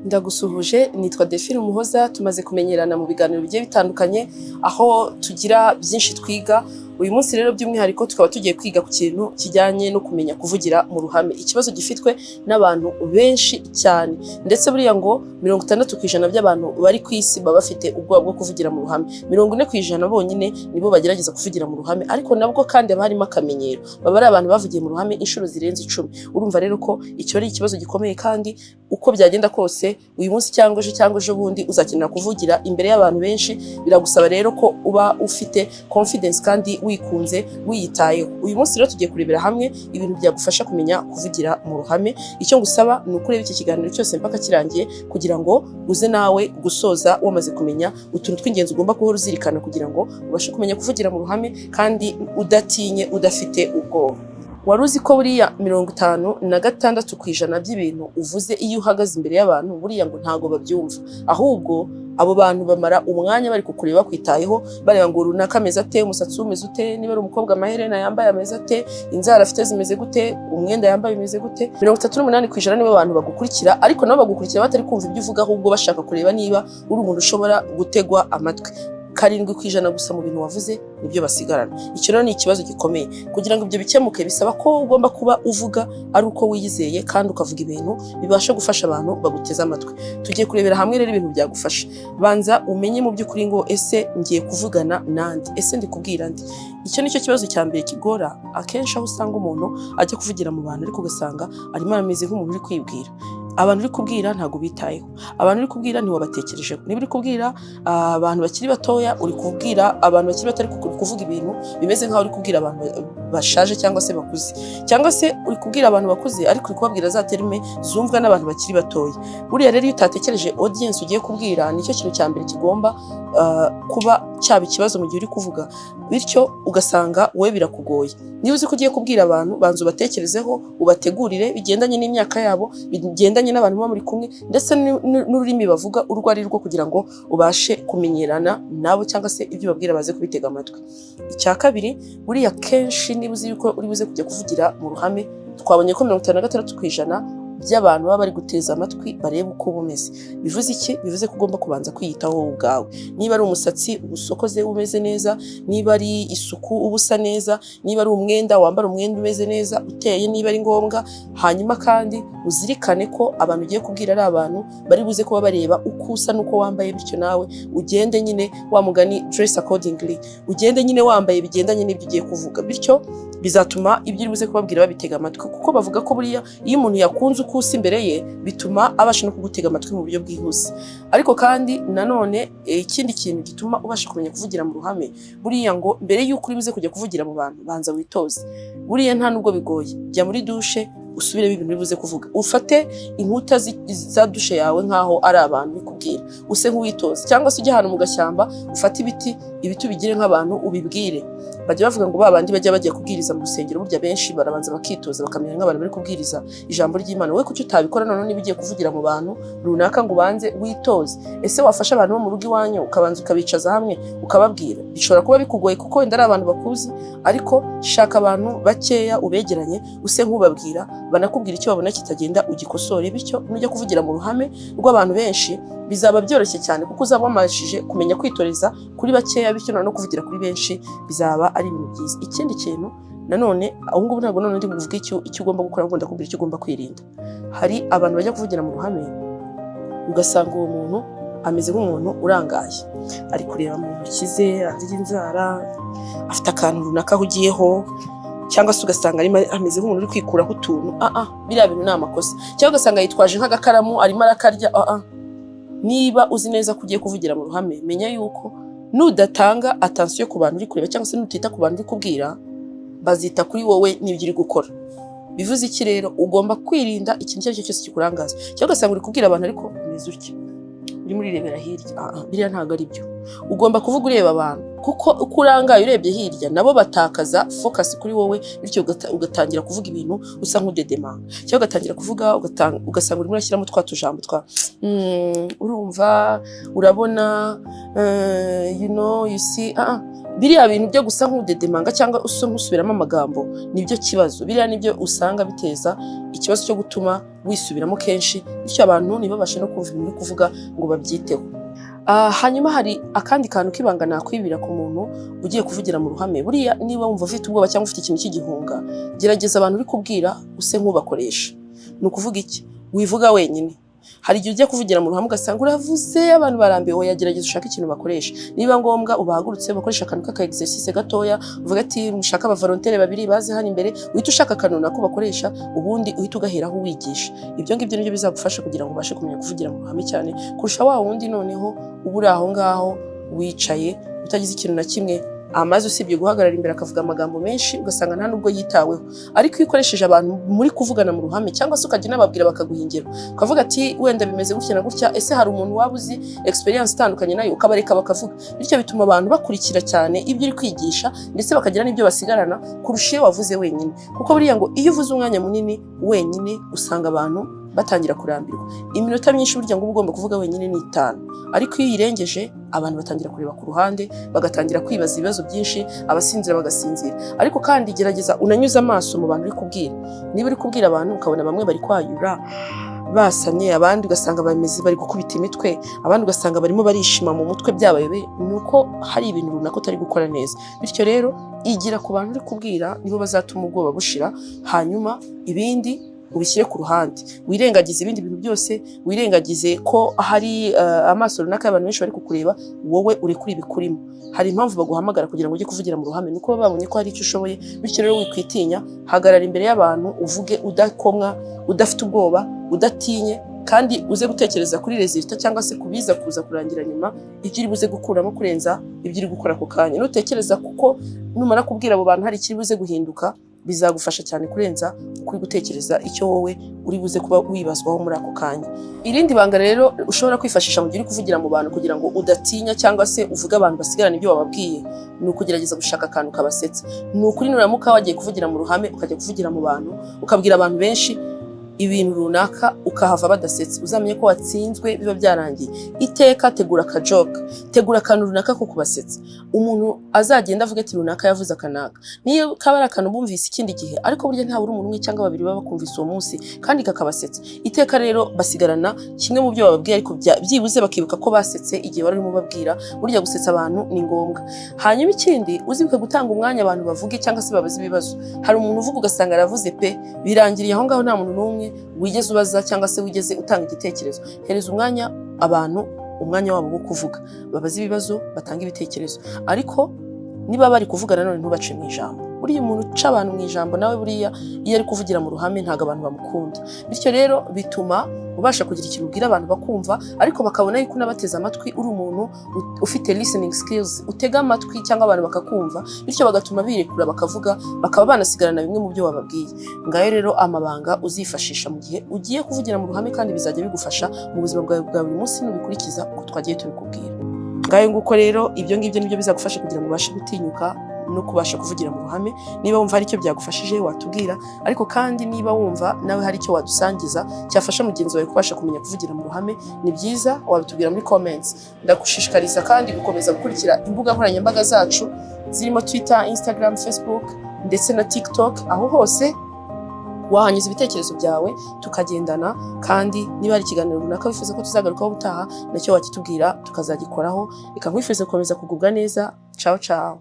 Ndagusuhuje, nitwa Delphine Umuhoza. Tumaze kumenyerana mu biganiro bigiye bitandukanye, aho tugira byinshi twiga. Uyu munsi rero by'umwihariko tukaba tugiye kwiga ku kintu kijyanye no kumenya kuvugira mu ruhame, ikibazo gifitwe n'abantu benshi cyane. Ndetse buriya ngo 60% by'abantu bari ku isi baba bafite ubwoba bwo kuvugira mu ruhame. 40% bonyine nibo bagerageza kuvugira mu ruhame, ariko nabwo kandi haba harimo akamenyero, baba ari abantu bavugiye mu ruhame inshuro zirenze 10. Urumva rero ko icyo ari ikibazo gikomeye, kandi uko byagenda kose, uyu munsi cyangwa ejo cyangwa ejo bundi, uzakenera kuvugira imbere y'abantu benshi. Biragusaba rero ko uba ufite confidence kandi wikunze, wiyitayeho. Uyu munsi rero tugiye kurebera hamwe ibintu byagufasha kumenya kuvugira mu ruhame. Icyo ngusaba ni ukureba iki kiganiro cyose mpaka kirangiye, kugira ngo uze nawe gusoza wamaze kumenya utuntu tw'ingenzi ugomba guhora uzirikana kugira ngo ubashe kumenya kuvugira mu ruhame kandi udatinye, udafite ubwoba. Wari uzi ko buriya 56% by'ibintu uvuze iyo uhagaze imbere y'abantu, buriya ngo ntago babyumva? Ahubwo abo bantu bamara umwanya bari kukureba, bakwitayeho, bareba ngo runaka ameze ate, umusatsi we umeze ute, niba ari umukobwa amaherena yambaye ameze ate, inzara afite zimeze gute, umwenda yambaye umeze gute. 38% nibo bantu bagukurikira, ariko nabo bagukurikira batari kumva ibyo uvuga, ahubwo bashaka kureba niba uri umuntu ushobora gutegwa amatwi. 7% gusa mu bintu wavuze nibyo basigarana. Icyo rero ni ikibazo gikomeye. Kugira ngo ibyo bikemuke, bisaba ko ugomba kuba uvuga ari uko wiyizeye, kandi ukavuga ibintu bibasha gufasha abantu baguteze amatwi. Tugiye kurebera hamwe rero ibintu byagufasha. Banza umenye mu by'ukuri ngo: ese ngiye kuvugana nande? Ese ndi kubwira nde? Icyo nicyo kibazo cya mbere kigora akenshi, aho usanga umuntu ajya kuvugira mu bantu, ariko ugasanga arimo arameze nk'umuntu uri kwibwira. Abantu uri kubwira ntabwo bitayeho, abantu uri kubwira ntiwabatekerejeho. Niba uri kubwira abantu bakiri batoya, uri kubwira abantu bakiri bato, ariko uri kuvuga ibintu bimeze nk'aho uri kubwira abantu bashaje cyangwa se bakuze, cyangwa se uri kubwira abantu bakuze, ariko uri kubabwira za terme zumvwa n'abantu bakiri batoya. Buriya rero iyo utatekereje audience ugiye kubwira, nicyo kintu cya mbere kigomba kuba cyaba ikibazo mu gihe uri kuvuga, bityo ugasanga wowe birakugoye. Niba uzi ko ugiye kubwira abantu, banza ubatekerezeho, ubategurire bigendanye n'imyaka yabo, bigendanye n'abantu muba muri kumwe, ndetse n'ururimi bavuga urwo ari rwo, kugira ngo ubashe kumenyerana nabo, cyangwa se ibyo ubabwira baze kubitega amatwi. Icya kabiri, buriya kenshi niba uzi yuko uri buze kujya kuvugira mu ruhame, twabonye ko 56% by'abantu baba bari guteza amatwi bareba uko uba umeze. Bivuze iki? Bivuze ko ugomba kubanza kwiyitaho wowe ubwawe. Niba ari umusatsi, usokoze umeze neza; niba ari isuku, uba usa neza; niba ari umwenda, wambara umwenda umeze neza uteye niba ari ngombwa. Hanyuma kandi uzirikane ko abantu ugiye kubwira ari abantu bari buze kuba bareba uko usa n'uko wambaye, bityo nawe ugende nyine wa mugani dress accordingly, ugende nyine wambaye bigendanye n'ibyo ugiye kuvuga. Bityo bizatuma ibyo uri buze kubabwira babitega amatwi, kuko bavuga ko buriya iyo umuntu yakunze uko usa imbere ye, bituma abasha no kugutega amatwi mu buryo bwihuse. Ariko kandi nanone ikindi kintu gituma ubasha kumenya kuvugira mu ruhame, buriya ngo mbere y'uko uri buze kujya kuvugira mu bantu, banza witoze. Buriya nta nubwo bigoye, jya muri dushe, usubiremo ibintu uri buze kuvuga, ufate inkuta za dushe yawe nk'aho ari abantu uri kubwira, use nk'uwitoza, cyangwa se ujye ahantu mu gashyamba, ufate ibiti, ibiti ubigire nk'abantu, ubibwire. Bajya bavuga ngo ba bandi bajya bagiye kubwiriza mu rusengero, burya benshi barabanza bakitoza, bakamenya nk'abantu bari kubwiriza ijambo ry'Imana. Wowe kuki utabikora noneho niba ugiye kuvugira mu bantu runaka, ngo ubanze witoze? Ese wafasha abantu bo mu rugo iwanyu, ukabanza ukabicaza hamwe, ukababwira? Bishobora kuba bikugoye kuko wenda ari abantu bakuzi, ariko shaka abantu bakeya ubegeranye, use nk'ubabwira, banakubwira icyo babona kitagenda, ugikosore. Bityo nujya kuvugira mu ruhame rw'abantu benshi bizaba byoroshye cyane, kuko uzaba wamashije kumenya kwitoreza kuri bakeya, bityo noneho kuvugira kuri benshi bizaba ari ibintu byiza. Ikindi kintu nanone, aho ngubu ntabwo none ndi buvuge icyo ugomba gukora, ahubwo ndakubwira icyo ugomba kwirinda. Hari abantu bajya kuvugira mu ruhame, ugasanga uwo muntu ameze nk'umuntu urangaye, ari kureba mu ntoki ze, arya inzara, afite akantu runaka ahugiyeho, cyangwa se ugasanga arimo ameze nk'umuntu uri kwikuraho utuntu. Ah ah, biriya bintu ni amakosa. Cyangwa ugasanga yitwaje nk'agakaramu, arimo arakarya. Ah ah, niba uzi neza ko ugiye kuvugira mu ruhame, menya yuko nudatanga attention ku bantu uri kureba, cyangwa se nutita ku bantu uri kubwira, bazita kuri wowe n'ibyo uri gukora. Bivuze iki rero? Ugomba kwirinda ikintu icyo ari cyo cyose kikurangaza. Cyangwa ugasanga uri kubwira abantu ariko umeze utya, urimo urirebera hirya. Ah ah, biriya ntabwo ari byo. Ugomba kuvuga ureba abantu, Kuko uko urangaye urebye hirya, nabo batakaza focus kuri wowe, bityo ugatangira kuvuga ibintu usa nk'udedemanga, cyangwa ugatangira kuvuga ugasanga urimo urashyiramo twa tujambo twa urumva, urabona, you know, you see." Ah, ah. Biriya bintu byo gusa nk'udedemanga cyangwa usa nk'usubiramo amagambo nibyo kibazo. Biriya nibyo usanga biteza ikibazo cyo gutuma wisubiramo kenshi, bityo abantu ntibabashe no kumva ibintu uri kuvuga ngo babyiteho. Hanyuma hari akandi kantu k'ibanga nakwibira ku muntu ugiye kuvugira mu ruhame. Buriya niba wumva ufite ubwoba cyangwa ufite ikintu cy'igihunga, gerageza abantu uri kubwira use nk'ubakoresha. Ni ukuvuga iki? Wivuga wenyine. Hari igihe ujya kuvugira mu ruhame ugasanga uravuze, abantu barambiwe. Oya, gerageza ushake ikintu bakoresha. Niba ngombwa ubahagurutse bakoresha akantu k'aka exercice gatoya, uvuga ati: "Mushaka abavolontaire babiri baze hano imbere." Uhita ushaka akantu nako bakoresha, ubundi uhita ugaheraho wigisha. Ibyo ngibyo nibyo bizagufasha kugira ngo ubashe kumenya kuvugira mu ruhame cyane kurusha wa wundi noneho uba uri aho ngaho wicaye utagize ikintu na kimwe amaze, usibye guhagarara imbere akavuga amagambo menshi, ugasanga nta nubwo yitaweho. Ariko iyo ukoresheje abantu muri kuvugana mu ruhame, cyangwa se ukajya unababwira bakaguha ingero, ukavuga ati: "Wenda bimeze gutya na gutya, ese hari umuntu waba uzi experience itandukanye nayo?" Ukabareka bakavuga. Bityo bituma abantu bakurikira cyane ibyo uri kwigisha, ndetse bakagira n'ibyo basigarana kurusha iyo wavuze wenyine. Kuko buriya ngo iyo uvuze umwanya munini wenyine, usanga abantu batangira kurambirwa. Iminota myinshi burya ngo uba ugomba kuvuga wenyine ni 5, ariko iyo uyirengeje abantu batangira kureba ku ruhande, bagatangira kwibaza ibibazo byinshi, abasinzira bagasinzira. Ariko kandi gerageza unanyuze amaso mu bantu uri kubwira. Niba uri kubwira abantu ukabona bamwe bari kwayura basamye, abandi ugasanga bameze bari gukubita imitwe, abandi ugasanga barimo barishima mu mutwe byabayobeye, ni uko hari ibintu runaka utari gukora neza. Bityo rero igira ku bantu uri kubwira, nibo bazatuma ubwoba bushira, hanyuma ibindi ubishyire ku ruhande, wirengagize ibindi bintu byose, wirengagize ko hari amaso runaka y'abantu benshi bari kukureba. Wowe urekure ibikurimo. Hari impamvu baguhamagara kugira ngo ujye kuvugira mu ruhame, nuko baba babonye ko hari icyo ushoboye. Bityo rero wikwitinya, hagarara imbere y'abantu uvuge udakomwa, udafite ubwoba, udatinye, kandi uze gutekereza kuri résultat cyangwa se kubiza kuza kurangira nyuma, ibyo uri buze gukuramo kurenza ibyo uri gukora ako kanya. Nutekereza kuko numara kubwira abo bantu hari ikiri buze guhinduka, bizagufasha cyane kurenza uko uri gutekereza icyo wowe uri buze kuba wibazwaho muri ako kanya. Irindi banga rero ushobora kwifashisha mu gihe uri kuvugira mu bantu kugira ngo udatinya cyangwa se uvuge abantu basigarana ibyo wababwiye, ni ukugerageza gushaka akantu kabasetsa. Ni ukuri nuramuka wagiye kuvugira mu ruhame, ukajya kuvugira mu bantu, ukabwira abantu benshi ibintu runaka, ukahava badasetse, uzamenye ko watsinzwe, biba byarangiye. Iteka tegura akajoke, tegura akantu runaka ko kubasetsa, umuntu azagenda avuga ati: "Runaka yavuze akanaka." Niyo kaba ari akantu bumvise ikindi gihe, ariko burya ntabura umuntu umwe cyangwa babiri baba bakumvise uwo munsi kandi kakabasetsa. Iteka rero basigarana kimwe mu byo bababwiye, ariko byibuze bakibuka ko basetse igihe wari urimo ubabwira. Burya gusetsa abantu ni ngombwa. Hanyuma ikindi, uzibuke gutanga umwanya abantu bavuge cyangwa se babaze ibibazo. Hari umuntu uvuga ugasanga aravuze pe, birangiriye aho ngaho, nta muntu n'umwe wigeze ubaza cyangwa se wigeze utanga igitekerezo. Hereza umwanya abantu, umwanya wabo wo kuvuga, babaze ibibazo, batange ibitekerezo. Ariko niba bari kuvuga nanone ntubace mu ijambo. Buriya umuntu uca abantu mu ijambo nawe buriya iyo ari kuvugira mu ruhame ntabwo abantu bamukunda. Bityo rero bituma ubasha kugira ikintu ubwira abantu bakumva, ariko bakabona yuko unabateze amatwi, uri umuntu ufite listening skills, utega amatwi cyangwa abantu bakakumva, bityo bagatuma birekura bakavuga, bakaba banasigarana bimwe mu byo wababwiye. Ngayo rero amabanga uzifashisha mu gihe ugiye kuvugira mu ruhame, kandi bizajya bigufasha mu buzima bwawe bwa buri munsi nubikurikiza uko twagiye tubikubwira. Ngayo nguko rero, ibyo ngibyo nibyo bizagufasha kugira ngo ubashe gutinyuka no kubasha kuvugira mu ruhame. Niba wumva hari icyo byagufashije watubwira, ariko kandi niba wumva nawe hari icyo wadusangiza cyafasha mugenzi wawe kubasha kumenya kuvugira mu ruhame, ni byiza wabitubwira muri comments. Ndagushishikariza kandi gukomeza gukurikira imbuga nkoranyambaga zacu zirimo Twitter, Instagram, Facebook ndetse na TikTok. Aho hose wahanyuza ibitekerezo byawe tukagendana, kandi niba hari ikiganiro runaka wifuza ko tuzagarukaho ubutaha, nacyo wakitubwira tukazagikoraho. Reka nkwifurize gukomeza kugubwa neza. Ciao ciao.